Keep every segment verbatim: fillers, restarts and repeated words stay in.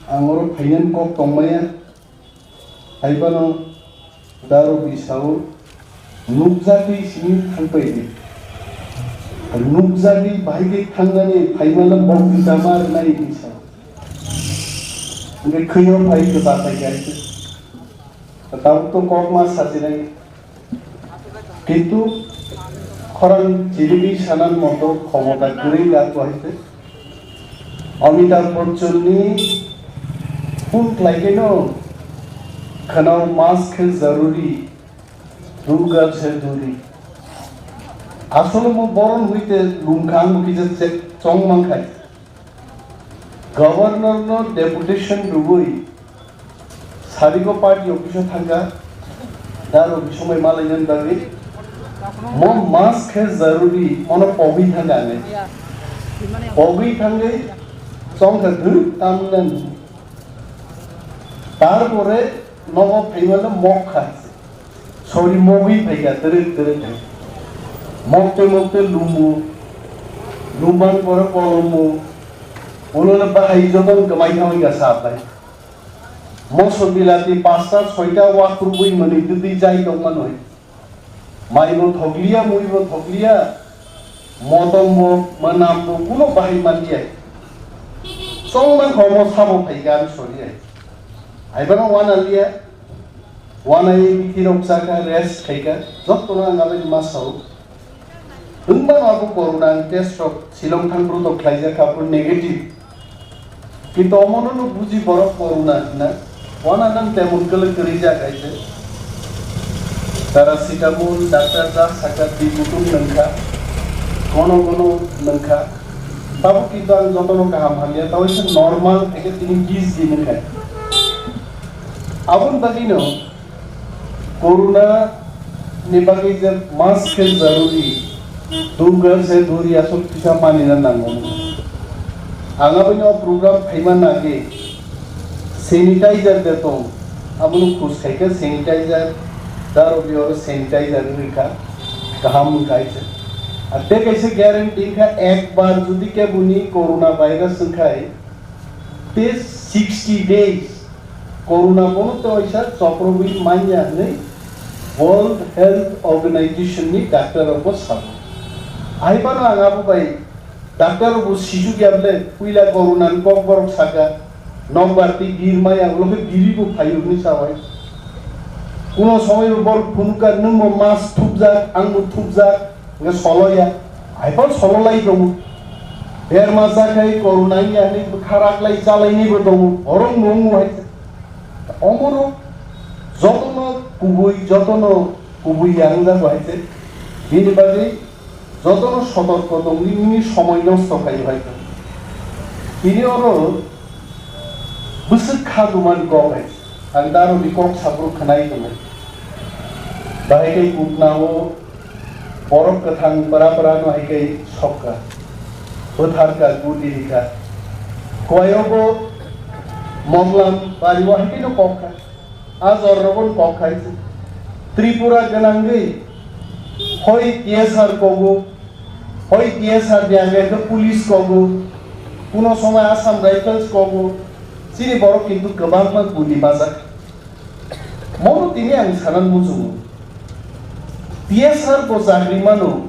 Ang oro phainani kok tongmaya, hai phano Daro bisao nukjagwi simi thangpai di. Nukjagwi bahai khe thangnani phaimala bok bisama rwnai bisao. Hwnkhe khwio phai kwchak phai khe hai khe. Tabuk to kok ma sajinai. Kintu khorang chiriwi sanan moto khomota kwrwi ya kwhai se. Amitabh Bachchan ni phone khlai khe no khwnao mask khe zaruri, dur ghar se duri. Asole mo boron huite lungkha ang bo kisa chek chong mankhai. Governor no deputation rwui Sarigo party office o thangkha, daro bisomai malainani bagwi. Mo mask khe zaruri, mono pogwi thangkha ang. Pogwi thangwi chongkha dwrwk tamnani. Tarpore nogo phaimano mokha. Sori mogwi phaikha, dwrwk dwrwk hai. Mokte mokte lumu, lumani pore kolomu, ulo le bahai joto kwmai thangwi kha sa phai. Moso bilati pasta soita wakrubwi mwnwi dwdwi jai tongmano hai. Maibo thokliya, muibo thokliya, motombo, mwnambo kuno bahai manliya. Chongmang kho mo sabo phaikha ang sori hai. Haibano wana liya, wana ye bithi rok chakha, rest khaikha, jotono ang abai ma sao. Hwnba abo corona ang test rok Shillong thang bru to khlaijak kha, phuru negative. Kintu omono no buji borok corona hwnna, wana nang temon kwlwi kwrwi jak hai se. Paracetamol, doctor ja sakha, di kutung nangkha, kono kono nangkha. Tabuk kintu ang jotono kaham hamya, tawai se normal hai khe tini bis di nangkha. Aboni bagwino corona ni bagwi je mask khe zaruri, dur ghar se duri aswk kisa manina nango. Ang aboni o program phaima nagwi sanitizer de tong, abono khus khaikhe sanitizer, daro biyo sanitizer wngkha, kaham wngkha hai se. Ar tei kaisa guarantee wngkha, ekbar jodi keboni corona virus wngkhai, tei sixty days corona bono tei waisa choprogwi manya hwnwi World Health Organization ni doctor rok bo sabo. Hai phano ang abo bai doctor rok bo sijuk ya bwle, puila corona ni kok borok saka, nokbar tei bir maya, ulo khe biri bo phaio hwnwi sa bai. Kuno somoi bo borok phunukha, nwng bo mask thupjak, ang bo thupjak, hwnkhe solo ya. Hai phano solo lai tongo. Berma chakhai corona wngya hwnwi bwkha raklai chalainaibo tongo, borok nung nung hai se. Omono jotono kubui, jotono kubui ya wngjago hai se. Bini bagwi jotono sotorko tongwi nini somoi nosto khaio hai se. Tini oro bwswk kha dumani kok hai se. Ang daro ni kok sabruk khwnai tongo. Bahai khe kuknao borok kwthang pora pora no hai khe sokha, bwtharkha, guti rikha. Kuayogo Moglam bario hai khe no kok kha. A jor rogo no kok khai se. Tripura gwnangwi hoi T S R kogo, hoi T S R ni age khe police kogo, kuno somoi Assam Rifles kogo. Chini borok kintu kwbangma guti majak. Mono tini ang sanan muchungo. T S R bo chakri mano,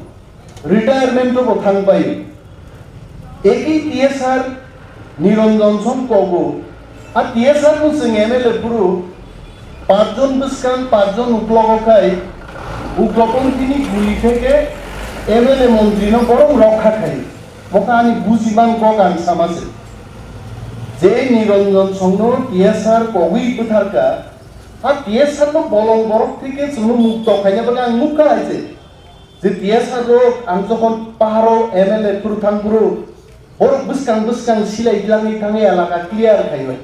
retirement bo thang pai. Eki T S R Niranjan Song kogo. A T S R no chwng M L A phuru pachjon bwskang, pachjon uklogo khai, uklok wng tini guli theke M L A montri no borok rokha khai. Bo kha ani bujiman kok ang sama se. Je Niranjan Song no T S R kogwi bwtharka, a T S R no bolong borok theke chwngno mukto khaina bagwi ang nukha hai se. Je T S R rok ang jokhon paharo M L A phuru thang phuru, borok bwskang bwskang silai bilangwi thangwi elaka clear khaiwi.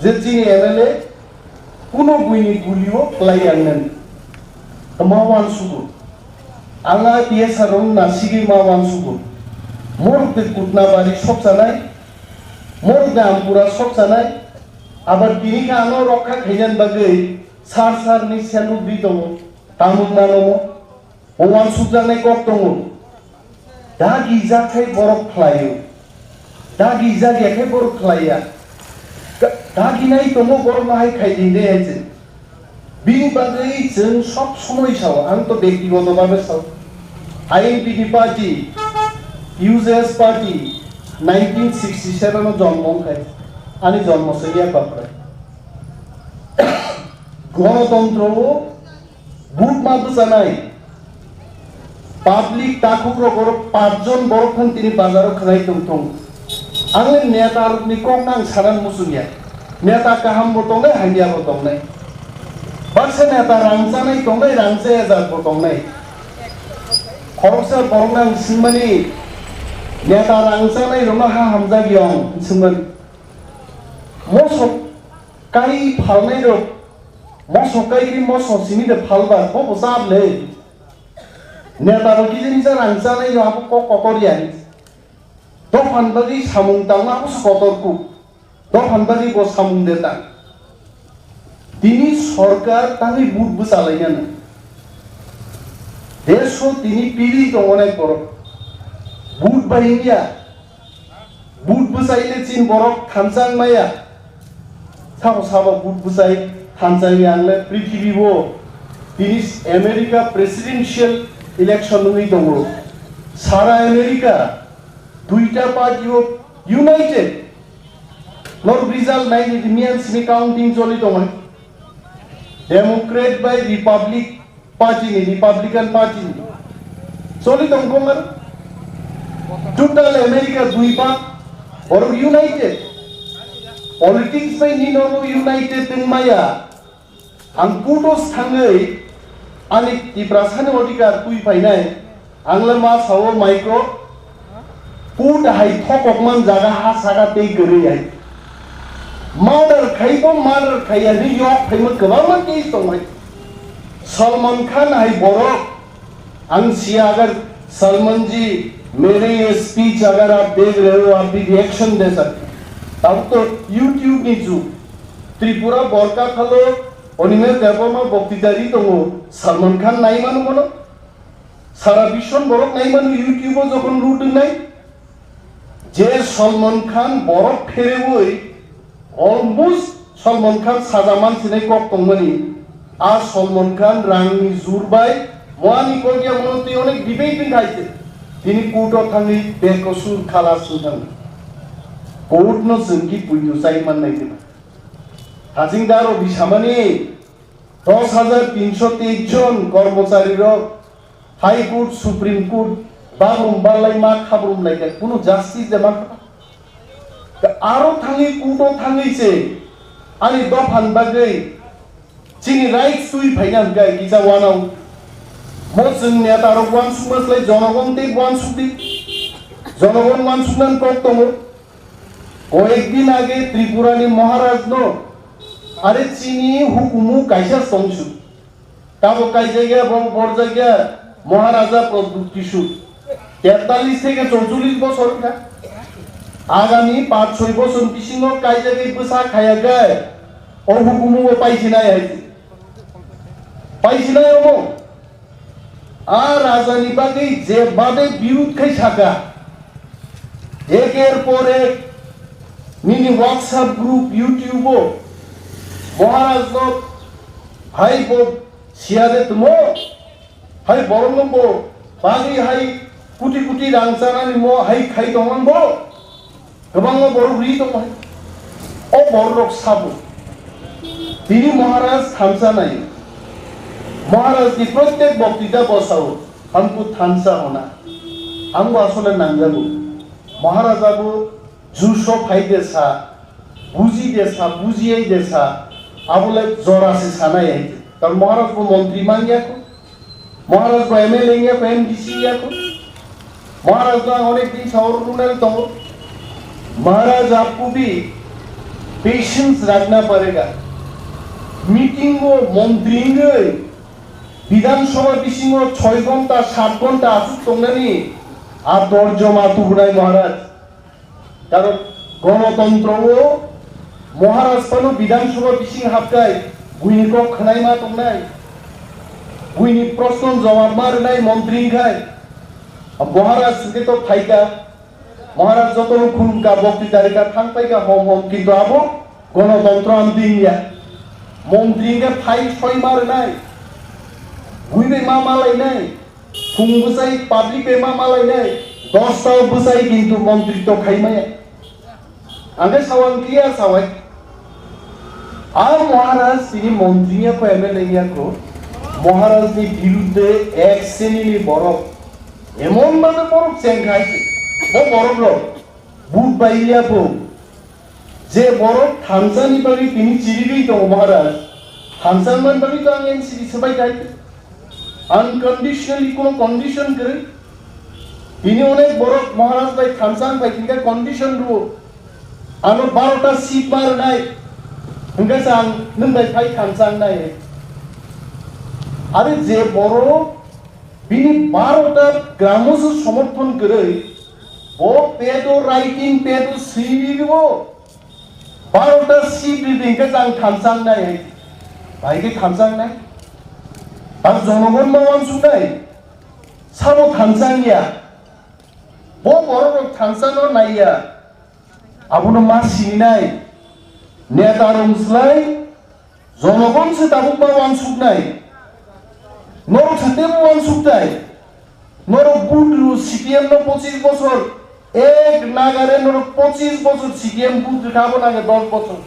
Je chini M L A kuno buini gulio kwlai yang nani. Ma wansugo. Ang a T S R rok nasigwi ma wansugo. Morok de Kutna bari sokchanai, morok de Ampura sokchanai, abar tini khe ano rokha khainani bagwi sar sar ni salute di tongo. Tamung mano mo. O wansukjaknai kok tongo. Dagi jak khai borok khlaio. Dagi jak ya khai borok khlaiya. Daginai tongo borok no hai khai di hinwi hai se. Bini bagwi chwng sob somoi sao, ang to bektigoto bhabe sao. I N P T party, U J S party, nineteen sixty seven o jonmo wngkhai, ani jonmo se ya baprai. Gonotontro o Vote ma bwchanai public takhuk rok oro pach jon borok thang tini bazar o khwnai tong thung. Ang le neta rok ni kok nang sanan muchung ya. Neta kaham bo tongnai, hamya bo tongnai. Baksa neta rang chanai tongnai, rang chaya jak bo tongnai. Khoroksa borok nang swngmani neta rang chanai rok no ha hamjak yong swngmani. Mosok kai phalnai rok, mosok kai khe mosok simi de phalba, bo bo chap le. Neta bo kisa kisa rang chanai no abo kok kotor ya. Dophan bagwi samung tangma abo se kotor kuk. Dophan bagwi bo samung de tang. Tini sorkar tangwi but bwchalai nani. Desh o tini piri tongo nai borok. But bai wngya. But bwchai le chin borok thansa wng maya. Sabo sabo but bwchai thansa wngya ang le prithibi bo. Tini America presidential election wngwi tongo. Sara America duita party o united. Norok result nai di miyan simi counting choli tongo. Democrat bai Republic Party ni, Republican Party ni. Choli tong kong ar. Total America dui pa, borok united. Politics bai ni norok united tong maya. Ang kudos thangwi ani Tiprasani odhikar twi phainai. Ang le ma sao maiko. Put hai thokok man jaga ha saka tei kwrwi hai. Murder khai bo murder khai ya ni yok phai mo kwbangma case tong hai. Salman Khan hai borok ang sia agar Salman ji mere ye speech agar aap dekh rahe ho aap bhi reaction de sakte. Tab to YouTube ni jug. Tripura borka khalo onime debama boktitari tongo Salman Khan nai manu bono. Sara bishon borok nai manu YouTube o jokhon root wngnai. Je Salman Khan borok pherewi almost Salman Khan saja mansinai kok tongmani. A Salman Khan rangni jur bai moani kok ya mono twi onek debate wngkha hai se. Tini court o thangwi bekosur khalas wngthang. Court no chwng ki puitu chai mannai twi. Hajing daro bisamani dos hajar tinsho teis jon kormochari rok High Court, Supreme Court, bagrum balai ma khabrum lai khe kunu justice de ma kha. Aro thangwi court o thangwi se ani dophan bagwi chini rights twi phaina hwnkhe kisa wanao. Mo chwng neta rok wansukma slai jonogon tei wansuk di. Jonogon wansuknani kok tongo. Koyek din age Tripura ni Maharaj no are chini hukumu kaisa songsu. Tabo kaijagya, bo borjagya Maharaja Pradyut Kishore. Tetallis theke chorchollis bochor wngkha. Agami panch choi bochor bisingo kaijagwi bwsa khayakhe o hukumu bo paisinai hai. Paisinai omo. A rajani bagwi je bade birud khai saka. Eker por ek nini WhatsApp group, YouTube o Maharaj no hai bo siya de tumo, hai borok no bo bagwi hai kuti kuti rang chanani mo hai khai tongmani bo. Kwbangma borok ri tongmani. O borok rok sabo. Tini Maharaj thansa nai. Maharaj ni prottek boktita bo sao, "Hamko thansa hona." Ang bo asole nangjago. Maharaj abo juso phai de sa, buji de sa, bujiyai de sa, abo le jora se sanai hai. Tar Maharaj bo montri manya ko. Maharaj bo M L A ya ko, M D C ya ko. Maharaj no ang onek din sao runal tongo. Maharaj aapko bhi patience rakhna padega. Meeting o montri wngwi Bidhan Sabha bisingo choi ghonta, sat ghonta aswk tongnani a dorjo ma tubunai Maharaj. Karon gonotontro o Maharaj phano Bidhan Sabha bising habkai, buini kok khwnai ma tongnai, buini proshno jawab ma rwnai montri wngkhai. Maharaj hwnkhe to phaikha, Maharaj jotono khulumkha, bokti darikha, thangpaikha hom hom, kintu abo Gonotontro amtwi wngya. Montri hwnkhe phai soi ma rwnai. Bui bai ma malainai. Phung bwsai public bai ma malainai. Dosta o bwsai kintu montritw khai maya. Ang khe sao, ang clear sao hai. A Maharaj tini montri ya kho, M L A ya kho. Maharaj ni birudde ek sreni ni borok. Emon bhabe borok cheng khai se. Bo borok rok. But bai ya bo. Je borok thansa ni bagwi tini chirigwi tongo Maharaj. Thansa man bagwi to ang N C B swbai khai. Unconditionally kono condition kwrwi. Tini onek borok Maharaj bai thansa wng bai thwngkhe condition rwo. Ano barota seat ma rwnai. Hwnkhe se ang nwng bai phai thansa wngnai. Are je borok bini barota gramo se somorthon kwrwi, bo pedo writing pedo swi rwo. Barota seat ridi hwnkhe chang thansa wngnai. Bai khe thansa wngnai. Ang jonogon ma wansuknai. Sabo thansa wngya. Bo borok rok thansa no naiya. Abono ma sininai. Neta rong slai. Jonogon se tabuk ma wansuknai. Norok se tebo wansuknai. Norok but rw C P M no pochis bochor, ek nagare norok pochis bochor C P M but rwkha, abo nage dos bochor.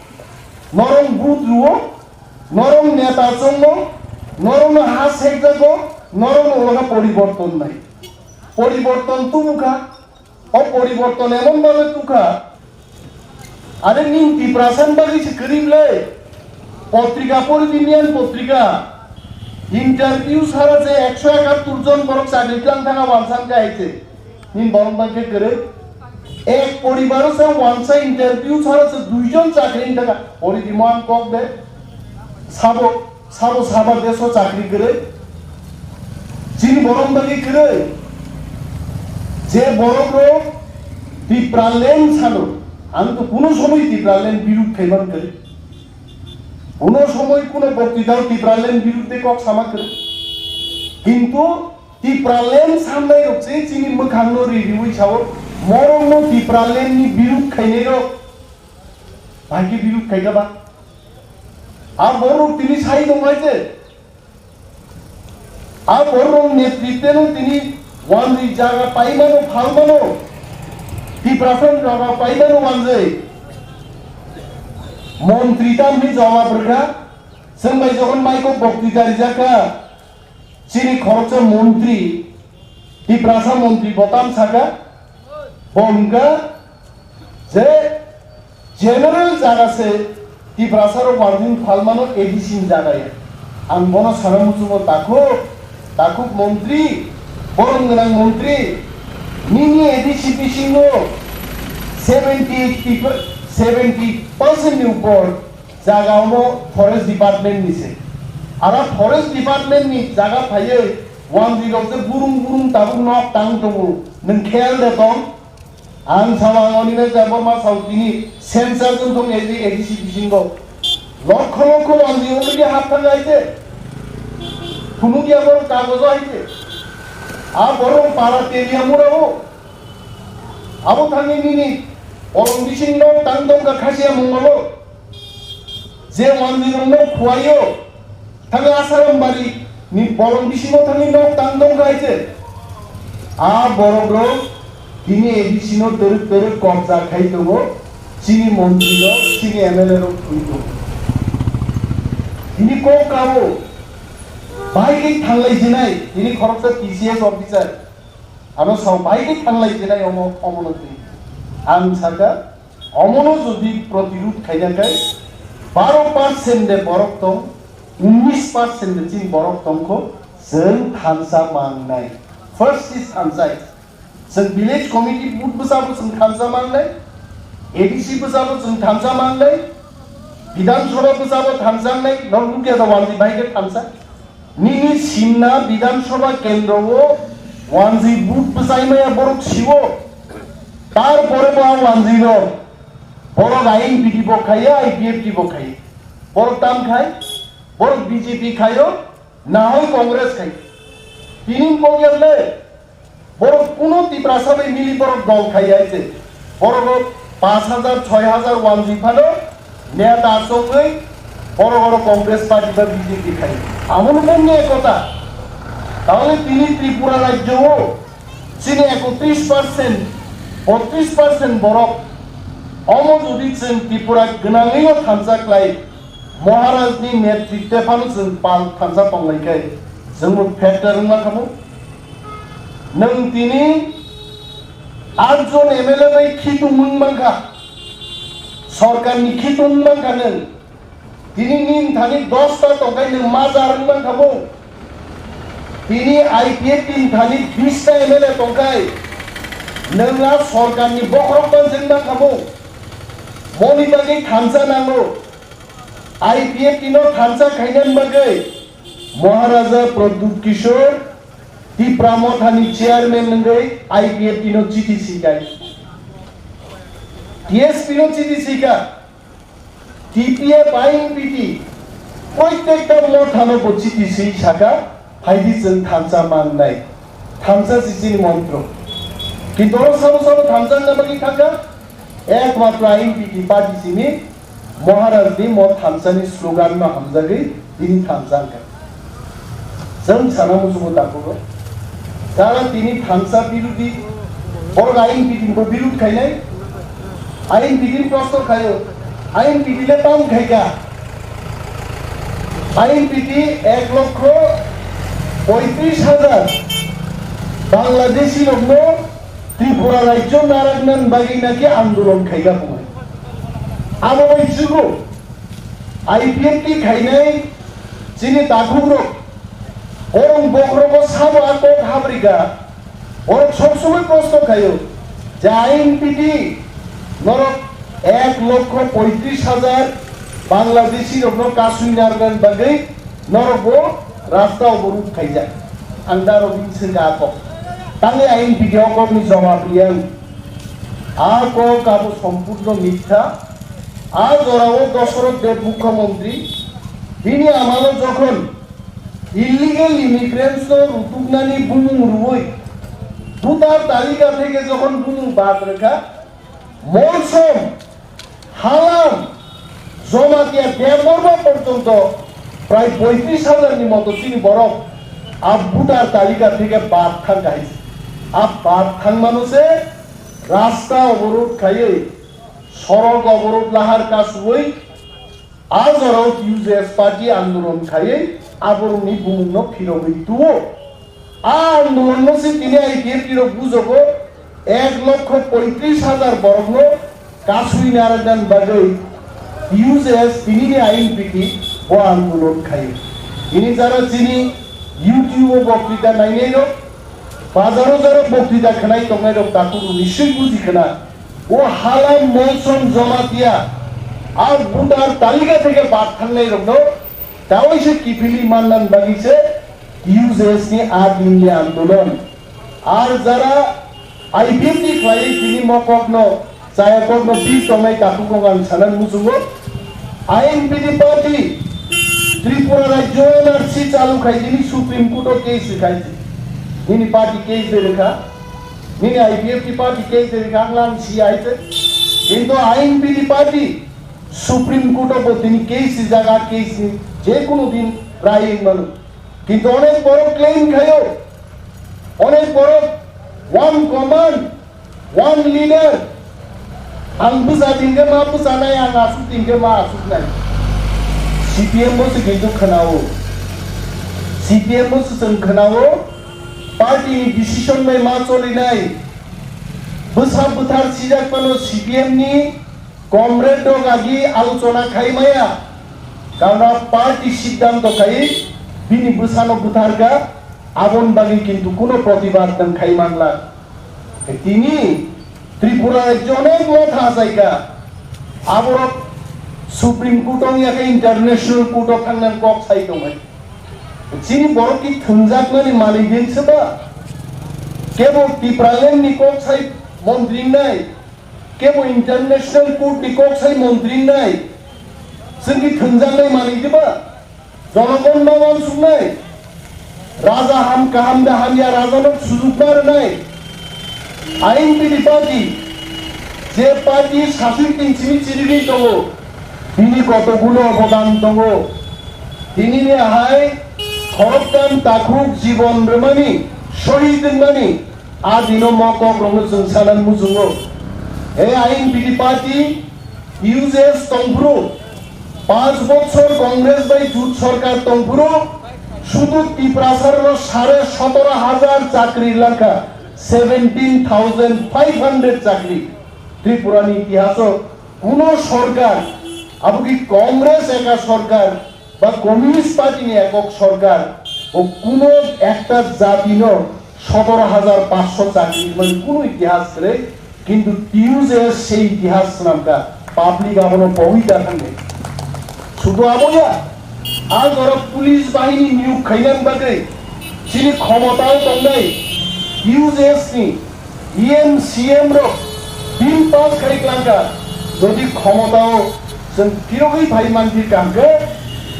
Norok but rwo, norok neta chongo, norok no ha sekjago, norok no ulo kha poriborton nai. Poriborton tubu kha. O poriborton emon bhabe tukha, are ning Tiprasa ni bagwi se kwrwi le. Potrika pori di, niyan potrika. Interview sara se ekso ekattor jon borok chakri tlang thanga wansa wngkha hai se. Ning borok bagwi kwrwi. Ek poribaro se wansa interview sara se dui jon chakri wngkha. Pori di mo ang kok de. Sabo. Sabo saba deso chakri kwrwi, chini borok bagwi kwrwi. Je borok rok Tipraland sano, ang to kuno somoi Tipraland birud khaiman kwrwi. Kuno somoi kuno boktitao Tipraland birud de kok sama kwrwi. Kintu Tipraland samnai rok se chini mwkhang no ri riwi sao, morok no Tipraland ni birud khainai rok, bhai khe birud khaikha ba. A borok tini sai tong hai se. A borok netrite no tini wanjwi jaga paimano, phalmano. Tiprasa ni jaga paimano wanjwi. Montri tamni jawab rwkha. Chwng bai jokhon maiko boktita rijak kha, chini khoroksa montri, Tiprasa montri bo tam saka, bo hwnkha je general jaga se Tiprasa rok wanjwi phalmano A D C ni jaga ya. Ang bono sana muchungo takhuk, takhuk montri, borom gwnang montri, nini A D C bisingo seventy, eighty, seventy percent ni upor jaga omo forest department ni se. Aro forest department ni jaga phaiwi wanjwi rok je burung burung tabuk nok tang tongo. Nwng khel de tong. Ang sao, ang onina jabo ma sao tini sensor tong tong A D, A D C bisingo. Lokho lokho wanjwi already hap thang hai se. Phunuk ya borok kagojo hai se. A borok para teria mura o. Abo thangwi nini bolong bising nok tang tongkha Khasiya mungalo. Je wanjwi rokno khuaio, thangwi Asaram bari ni bolong bisingo thangwi nok tang tongkha hai se. A borok rok tini A D C no twrwk twrwk kobja khai tongo, chini montri rok, chini M L A rok thwi tongo. Tini kok kabo, bai khe thanglai jinai, tini khoroksa T C S officer, ano sao bai khe thanglai jinai omo, omono twi. Ang sakha, omono jodi protirud khaina khai baro percent de borok tong, unnish percent de chini borok tongkho, chwng thansa mangnai. First is thansai. Chwng village committee but bwsabo chwng thansa mangnai, A D C bwsabo chwng thansa mangnai, Bidhan Sabha bwsabo thansa wngnai, norok nukya da wanjwi bai khe thansa. Nini simna Bidhan Sabha kendro o wanjwi but bwsai maya borok siwo. Tarpore bo a wanjwi rok. Borok I N P T bo khaiya, I P F T bo khaiya. Borok tam khai, borok B J P khaio, nahoi Congress khai. Tini kok ya le, borok kuno Tiprasa bai mili borok dol khai ya se. Borok rok pash hajar, choi hajar wanjwi phano, Neta chongwi oro oro Congress party ba B J P khai. Amoni mungni ekota. Tahole tini Tripura rajyo o chini ekotris percent, botris percent borok omo jodi chwng Tripura gwnangwi o thansa klai Maharaj ni netritwe phano chwng pal thansa tonglai khai chwngbo factor wngma khamu. Nwng tini atjon M L A bai khitung wng mankha, sorkar ni khitung wng mankha nwng. Tini nini thani dosta tongkhai nwng majar wng mankha bo. Tini I P F T ni thani bista M L A tongkhai nwng a sorkar ni bokhorok manjak mankha bo. Moni bagwi thansa nango. I P F T no thansa khainani bagwi Maharaja Pradyut Kishore Tipra Mothani chairman wngwi I P F T no chiti swikai. T S P no chiti swika. T P F, I N P T, proitekta mothano bo chiti swi saka, phaidi chwng thansa mangnai. Thansa si chini montro. Kintu oro sabo sabo thansa wngna bagwi thangkha, ekmatro I N P T party simi Maharaj ni mo thansa ni slogan no hamjagwi tini thansa wngkha. Chwng sana muchungo takhukgo. Jara tini thansa birodhi, borok I N P T ni bo birodh khainai, I N P T ni prostor khaio, I N P T le tam khaika, I N P T ek lokho poitris hajar Bangladeshi rokno Tripura rajyo narwknani bagwi naki andolon khaika bumai. Abo bai chugo I P F T khainai chini takhukrok, borok bokhorogo sabo a kok habrika, borok sob somoi prosto khaio je I N P T norok ek lokho poitris hajar Bangladeshi rokno kasui narwknani bagwi norok bo rasta oborod khaijak. Ang da rok bini swngkha a kok. Tangwi I N P T o kokni jawab riyang. A kok abo sompurno mitha. A jorao Dosoroth Deb mukhyamantri bini amalo jokhon illegal immigrants no rutuknani bumung rwui voter talika theke jokhon bumung bad rwkha, Molsom, Halam, Jamatia, Debbarma porjonto prai poitris hajar ni moto chini borok a voter talika theke bad thangkha hai se. A bad thangmano se rasta oborod khaiwi, sorok oborod lahar kasui, a jorao T U J S party andolon khaiwi aborokni bumungno phirogwi tuo. A andolonno se tini I P F T rok bujogo ek lokho poitris hajar borokno kasui narwknani bagwi T U J S tinini I N P T bo andolon khaio. Tini jara chini YouTube o boktwita nainairok, bazaro jara boktwita khwnai tongnairok takhuk nisui buji khna. O Halam, Molsom, Jamatia a voter talika theke bad thangnai rokno tawai se kiphilwi mannan bagwi se T U J S ni a dinni andolon. Ar jara I P F T khlaiwi tini mo kokno, chaya kokno bi tongnai takhuk rok ang sanan muchungo. I N P T party Tripura rajyo N R C chalu khai tini Supreme Court o case khai. Nini party case de rekha. Nini I P F T party case de kha lang si ai te. Kintu I N P T party Supreme Court o bo tini case rijak, a case ni je kunu din rai wng mano. Kintu onek borok claim khaio, onek borok one command, one leader. Ang bwsa tingkhe ma bwsanai, ang asuk tingkhe ma asuknai. C P M bo se kintu khwnao, C P M bo se chwng khwnao. Party ni decision bai ma cholinai. Bwsa bwthar sijak phano C P M ni comrade rok agi alochona khai maya. Karon party siddhanto khai bini bwsano bwtharkha, aboni bagwi kintu kuno protibad nwng khai manla. Tini Tripura rajyo onek motha achaikha. Aborok Supreme Court wng ya khe International Court o thangnan kok sai tongmani. Chini borok ki thwngjakmani manwi din se ba? Kebo Tipraland ni kok sai montri wngnai, kebo International Court ni kok sai montri wngnai. Chwng ki thwngjaknai manwi di ba? Jonogon ma uansuknai. Raja ham kaham da hamya raja no sujuk ma rwnai. Ain bini party, je party sasui tin simi chirigwi tongo, Bini kotoguno obodan tongo. Tinini hai khoroktham takhuk jibon rwmani, shohid wngmani, a dino mo kokrokno chwng sanan muchungo. He ain bini party U J S tongphuru, panch bochor Congress bai jut sorkar tongphuru, sudu Tiprasarno sare sotoro hajar chakri langkha, seventeen thousand five hundred chakri. Tripurani itihaso kuno sorkar, abo ki Congress eka sorkar ba Communist Party ni ekok sorkar, o kuno ekta jati no sotoro hajar panchsho chakri mani kuno itihas kwrwi, kintu T U J S sei itihas swnamkha, public abono pogwi da thangkhe. Sudu aboya, ang oro police bahini niyuk khainani bagwi chini khomotao tongnai T U J S ni E M, C M rok bill pass khai klangkha, jodi khomotao chwng phirogwi phai mankhe kaham khe,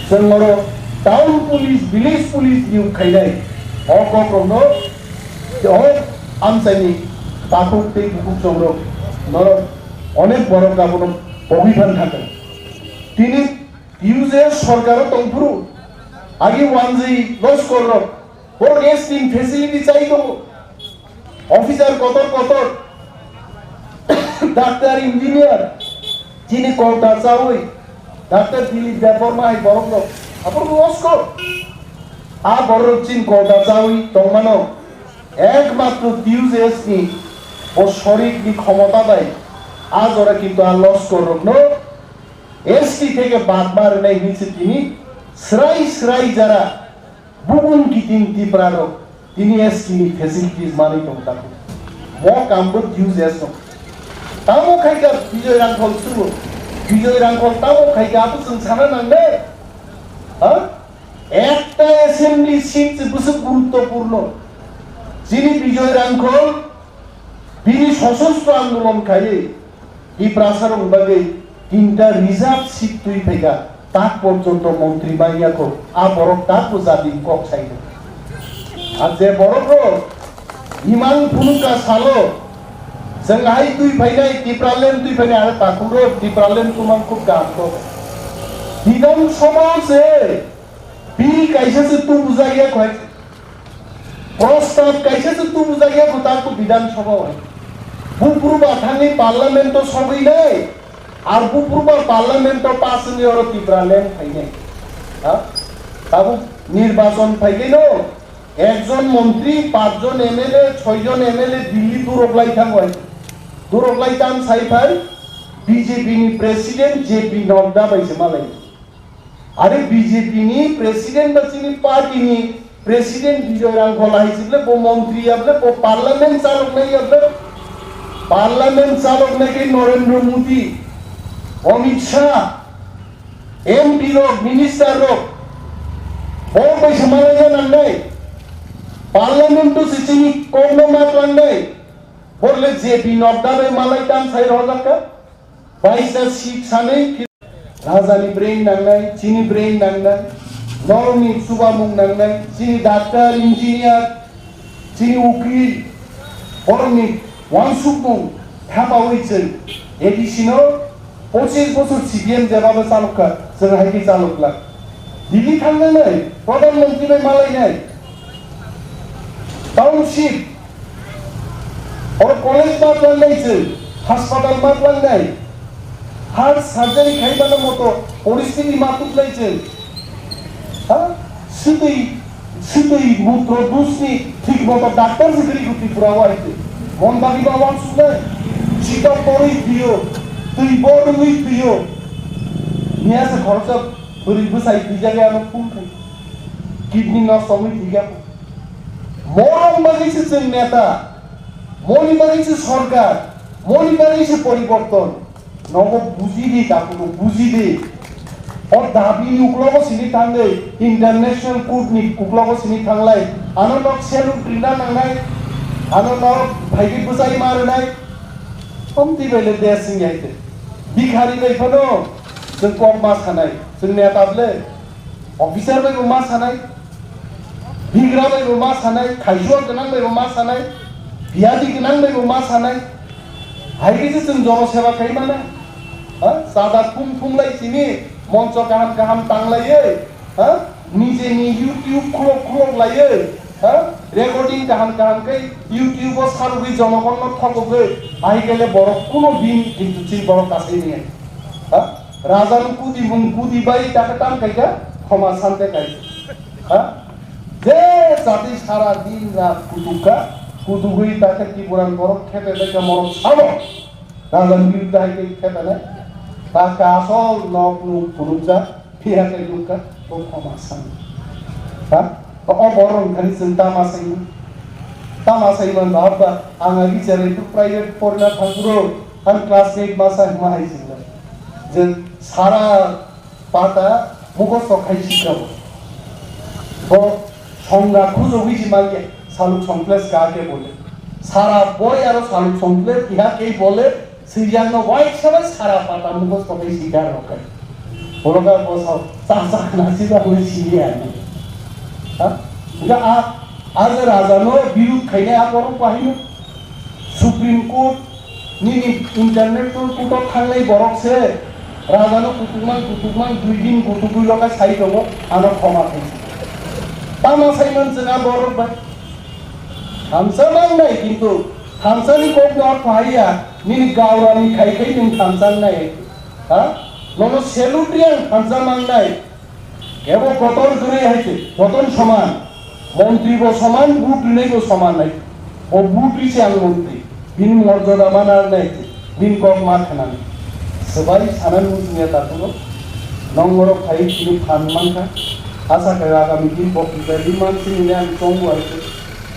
chwng oro town police, village police niyuk khainai. O kokrokno, o amchaini takhuk tei bukhuk chongrok norok onek borok abono pogwi phan thangkha. Tini T U J S sorkaro tongphuru, agi wanjwi loskor rok, borok S T ni facility chai tongo. Officer kotor kotor, doctor, engineer, chini kota chawi, doctor Dilip Debbarma hai borok rok, aborok loskor. A borok chini kota chawi tongmano, ekmatro T U J S ni o sorik ni khomota bai, a jora kintu a loskor rokno S T theke bad ma rwnai hinwi se tini srai srai jara bubung kiting Tipra rok tini S T ni facilities manwi tong taku. Mo kambo T U J S no. Tamo khaika Bijoy Rangkhol subo. Bijoy Rangkhol tamo khaika abo chwng sana nangnai. Ha? Ekta assembly seat se bwswk guruttopurno. Chini Bijoy Rangkhol bini sosostro andolon khaiwi Tiprasarokni bagwi tinta reserve seat twi phaikha, tak porjonto montri manya kho, a borok takbo jatini kok saino. Ar je borok rok imang phunukha salo, chwng hai twi phainai, Tipraland twi phainai, are takhuk rok Tipraland tumang khub kaham kok. Bidhan Sabha se bill kaisa se tubujak ya khwlai. Prostab kaisa se tubujak ya kwtal tu Bidhan Sabha o. Bupruba thangwi Parliament o sogwi nai, ar Bupruba Parliament o pass wngwi oro Tipraland phainai. Ha? Tabuk nirbachon phaigwi no, ekjon montri, pachjon M L A, soijon M L A Delhi durok lai thango hai. Durok lai tam sai phai B J P ni President J P Nadda bai se malai. Are B J P ni president ba chini party ni president Bijoy Rangkhol hai se ble bo montri ya ble bo parliament chaloknai ya ble parliament chaloknai khe Narendra Modi, Amit Shah, M P rok, minister rok bo bai se malai ya nangnai parliament to se chini kokno ma tlangnai. Borle J P Nadda bai malai tam sai rojak ka. Baisa sik sanwi rajani brain nangnai, chini brain nangnai, norokni chubamung nangnai, chini doctor, engineer, chini ukil, borokni wansukmung thapawi chwng A D C no pochis bochor C P M jebabo chalokha, chwng hai khe chalokla. Delhi thangnai, Pradhan Mantri bai malainai, township, oro college ma tlangnai chwng, hospital ma tlangnai, heart surgery khaimano moto poristiti ma tuknai chwng. Ha? Swtwi, swtwi mutro dusni thik moto doctor se kwrwi kho Tripura o hai khe. Mon bagwi ba wansuknai, chita porwi twiyo, twi borwi twiyo. Miya se khoroksa bwrwi bwsai twijagwi ano phone khai. Kidney nosto wngwi thwikha. Morok bagwi se chwng neta, moni bagwi se sorkar, moni bagwi se poriborton. Nogo buji di, takhuk no buji di. O dabi ni uklogo sini thangwi, International Court ni uklogo sini thanglai. Ano nok salute rina nangnai, ano nok phaigwi bwchai ma rwnai. Omtwi bai le desh sing hai te. Bikhari bai phano chwng kok ma sanai, chwng neta ble. Officer bai bo ma sanai, bigra bai bo ma sanai, khaisua gwnang bai bo ma sanai, biyadi gwnang bai bo ma sanai. Hai khe se chwng jono seba khai mano. Ha? Chada thum thum lai sini, moncho kaham kaham tang laiwi, ha? Nijeni YouTube khulok khulok laiwi, ha? Recording kaham kaham khe YouTube o sarwi jonogonno thokogwi, ahikele borok kuno din kintu chini borok kasai niya. Ha? Raja no kudi bung kudi bai taka tam kaika, khoma sante kaisa. Ha? Je jati sara din rat kutukha, kutugwi taka Tipuran borok khepe baika morok sabo. Raja ni biruddhe hai khe khepenai. Ta ka asol nok nuk phunukjak, phiya khe nukha, bo khoma san. Ha? O borok wngkhani chwng tama saimano. Tama saimano ba, ang agi cherai tu private porina thangphuru, ang class eight masa hima hai chwngla. Je sara pata mukhosto khai sikha bo. Bo songga khujogwi si mankhe saluk songples ka khe bole. Sara boi aro saluk songples iha khe bole, swijak no waisa bai sara pata mukhosto khai sikha rok khai. Bolo ka bo sa, sa, sa, na si ba hoi si ya ni. Ha? Ga a, a je raja no birud khainai a borok bahino. Supreme Court nini international court o thangnai borok se rajano kutukmang kutukmang dui din kutukgwi loka sai tongo, ano khoma khaisi. Tamo saiman chwng a borok bai? Thansa mangnai, kintu thansani kokno ortho haiya, nini gaurani khai khai nwng thansa wngnai. Ha? Nono salute ri ang thansa mangnai. Kebo kotor kwrwi hai se, joton soman. Montri bo soman, vote rinai bo soman hai. O vote ri se ang montri. Bini morjada mana nai se, bini kok ma khanani. Swbai sanan muchungya takhoro. Nong borok phai chini phan mankha. Asa khe agami din bo kisa ri man sini ang chongbo hai se.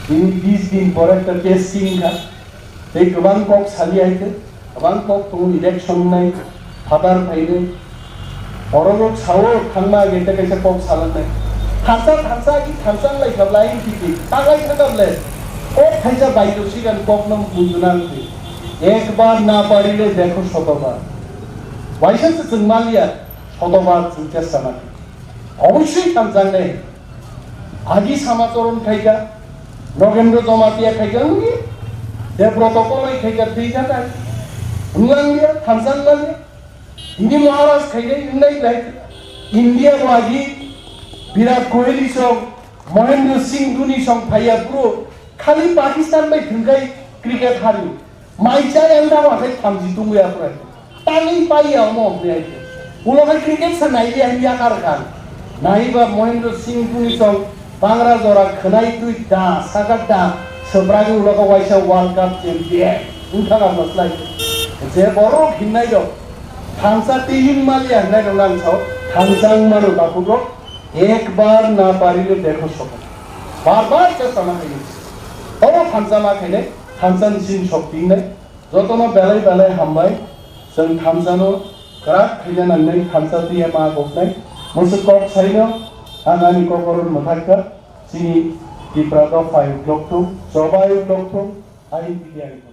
Bini bis din pore ekta testing kha. Tei kwbang kok sali hai khe, kwbang kok tongo election nai, phatar phainai. Borok rok sao thangma age tei kaisa kok salangnai. Thansa thansa agi thansa lai kha lai titi, taklai thangkha ble. Kok thaisa baito sigan kok no bujuna wngkhe. Ekbar na parile dekho shotobar. Waisa se chwng maliya, shotobar chwng chesta nai. Obosoi thansa nai. Agi Samacharan khaika, Nogendra Jamatia khaika wngya, Debroto Koloi khaika twi jatai. Wnglangliya, thansa wnglangliya. Hindi Maharaj khainai wngnai lai. India bo agi Virat Kohli song, Mahendra Singh Dhoni song phaiya bro. Khali Pakistan bai thwngkhai cricket hari. Mai cha yang da wa khai thamji tungwi aphrai. Tangwi pai ya omo hwnwi hai khe. Ulo khai cricket sa nai ya hwnwi yakar kha. Nai ba Mahendra Singh Dhoni song pangra jora khwnai twi da saka da swbragwi ulo kha waisa World Cup champion. Wngkha ga maslai. Je borok hinnai rok. Thansa tiyung maliya hwnai rok nang sao. Thansa wngmano takhuk rok. Ekbar na parile dekho soko. Bar bar chesta ma khainai. Obo thansa ma khainai. Thansa ni sin sok tingnai. Jotono belai belai hambai, chwng thansa no kwrak khaina nangnai, thansa twiya ma koknai. Mwswk kok saino ang ani kokoro mwthakha, chini Tipra dopha uklok thung, choba uklok thung, I P D I.